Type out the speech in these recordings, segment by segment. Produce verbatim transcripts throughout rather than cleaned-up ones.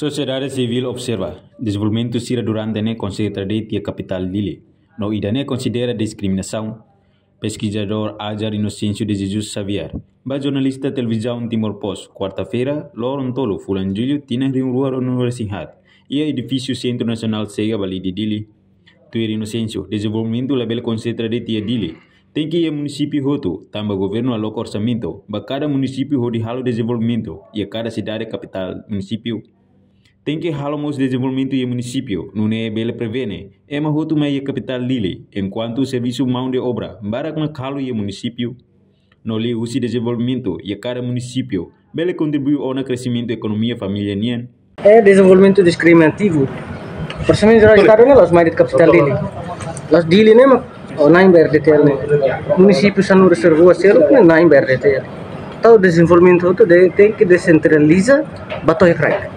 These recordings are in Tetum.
Sosiedade sivíl observa dezenvolvimentu sira durante ne'e konsentra de'it iha kapitál Dili, no ida-ne'e konsidera diskriminasaun. Peskizadór Ajar Inocêncio de Jesus Xavier, ba jornalista Televizaun Timor Post, kuarta-feira, loron tolu fulan Jullu, tinan rihun rua ruanulu-resin-haat, iha edifísiu Sentru Nasionál Sega, Balide, Dili. Tuir Inocêncio, dezenvolvimentu labele konsentra de'it iha Dili. Tenke iha munisípiu hotu, tanba governu aloka orsamentu ba kada munisípiu hodi halo dezenvolvimentu iha kada sidade, kapitál, munisípiu. Tenke halo mós dezenvolvimentu iha munisípiu, nune'e bele prevene ema hotu mai iha kapitál Dili, enkuantu servisu maun de obra barak mak halo iha munisípiu. No liuhusi dezenvolvimentu iha kada munisípiu, bele kontribui ona kreximentu ekonomia família nian. É desenvolvimento discriminativo. Orsamentu Jerál Estadu ne'e la'ós mai de'it kapitál Dili. La'ós Dili ne'e mak, oh, na'in ba R D T L ne'e. Munisípiu sanulu-resin-rua seluk ne'e na'in ba R D T L. Entaun dezenvolvimentu hotu de, tenke desentraliza ba to'o iha kraik.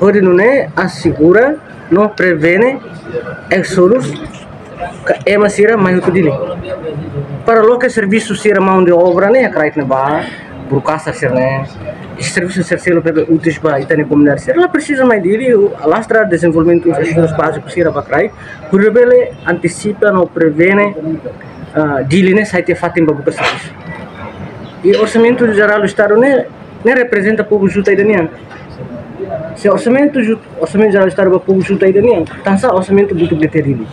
Hodi nune'e asegura no prevene éksodus ka ema sira mai hotu Dili. Para loke servisu sira maun de obra ne'e iha kraik ne'ebá, Burukasar sira-ne'e, servisu sira seluk ne'ebé úteis ba ita-nia komunidade sira, la presiza mai Dili, alastra dezenvolvimentu infraestrutura báziku sira ba kraik, hodi bele antisipa no prevene, ah, Dili ne'e sai tiha fatin ba buka servisu. I Orsamentu Jerál Estadu ne'e, ne'e reprezenta povu juta ida nian. Se orsamentu jut-, Orsamentu Jerál Estadu ba povu juta ida nian, tansá orsamentu butuk de'it iha Dili?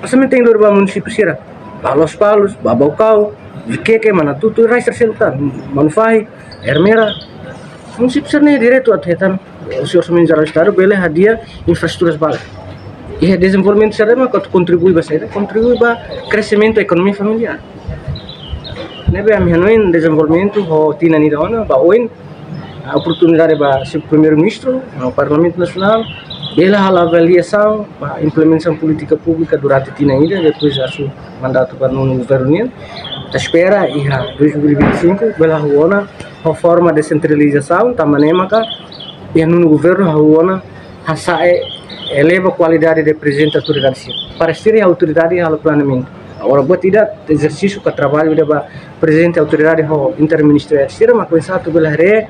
Orsamentu tenke lori ba munisípiu sira, ba Lospalos, ba Baucau, Viqueque, Manatuto, rai sira seluk tan, Manufahi, Ermera. Munisípiu sira-ne'e direitu atu hetan husi Orsamentu Jerál Estadu bele hadi'a infraestrutura balu. Iha dezenvolvimentu sira mak atu kontribui ba saida, kontribui ba kreximentu ekonomia familiár. Ne'ebé ami hanoin dezenvolvimentu ho tinan ida ona, ba oin, ah, oportunidade ba señór Primeiru-Ministru, no Parlamentu Nasionál, bele halo avaliasaun ba implementasaun polítika públika durante tinan ida, depois atu mandatu ba nonu governu nian. Ita espera iha dois mil e vinte e cinco bele hahú ona ho forma desentralizasaun, tanba ne'e maka iha nonu governu hahú ona hasa'e, eleva kualidade de prezente autoridade sira. Para sira autoridade halo planeamentu. Agora, buat ida ezersísiu ka traballu ida ba prezente autoridade ho interministeriál sira, mak oinsá atu bele haree,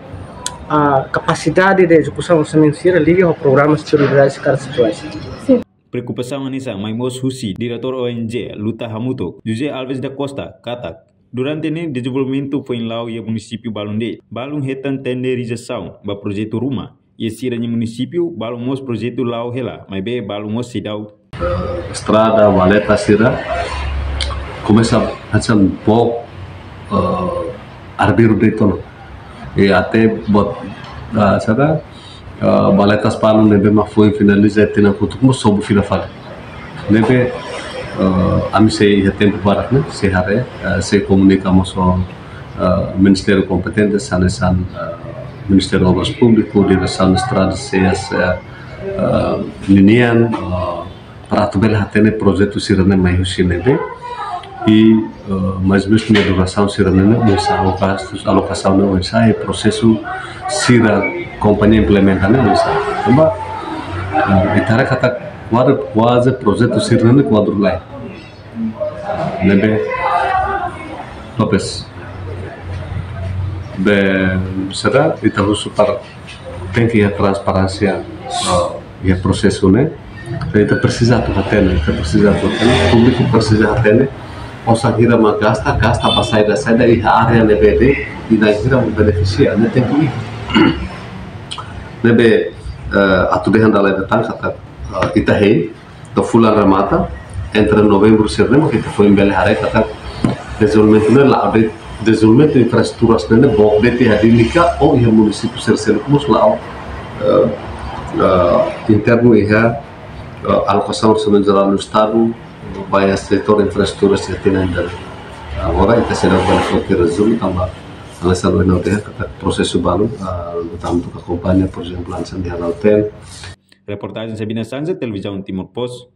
ah, kapasidade de ezekusaun orsamentu sira liga ho programa prioridade sira, kada situasaun. Preokupasaun hanesan mai mós husi Diretór O N G Luta Hamutuk, José Alves da Costa, katak durante ne'e dezenvolvimentu foin la'o iha munisípiu balun de'it. Balun hetan tenderizasaun ba projetu ruma iha sira-nia munisípiu, balun mós projetu la'o hela, maibé balun mós seidauk. Eh, estrada, valeta sira komesa hanesan book, eh, arbiru de'it ona. I até buat, ah, saida, ah, valetas balun ne'ebé mak foin finaliza tinan kotuk mós sobu fila fali. Ne'ebé, ah, ami sei iha tempu barak ne'e, sei haree, ah, sei komunika mós ho, ah, ministériu kompetente, hanesan, ah, Ministériu Obras Públikas, Diresaun Estradas, C S, ah, ah, ninian, ah, para atu bele hatene projetu sira-ne'e mai husi ne'ebé. I, eh, mais ou menos nia durasaun sira-ne'e, oinsá, alokasaun, alokasaun ne'e oinsá, i prosesu sira kompañia implementa ne'e oinsá. Tanba, eh, ita haree katak kuadru, kuaze projetu sira-ne'e kuadru lain. Ne'ebé, Lopes. Be, será, ita husu para tenke iha transparénsia, eh, iha prosesu ne'e. Ita presiza atu hatene, ita presiza atu hatene, públiku presiza hatene, osan hira mak gasta, gasta ba saida, saida iha área ne'ebé de'it, i na'in hira mak benefisia, ne'e tenke iha. Ne'ebé, eh, atu dehan dala ida tan katak, eh, ita hein, to'o fulan remata, entre novembru sira-ne'e mak ita foin bele haree katak dezenvolvimentu ne'e la'o de'it, dezenvolvimentu infraestrutura sira-ne'e book de'it iha Dili ka ou iha munisípiu sira seluk mós la'o, eh, eh, internu iha, eh, alokasaun Orsamentu Jerál Estadu ba iha setór infraestrutura sira tinan ida. Agora ita seidauk bele foti rezultadu tanba hanesan ohin ha'u dehan katak prosesu balun, eh, tantu ka kompañia, por ezemplu, hanesan iha Lautém. Reportajen Sabina Sanza, Televizaun Timor Post.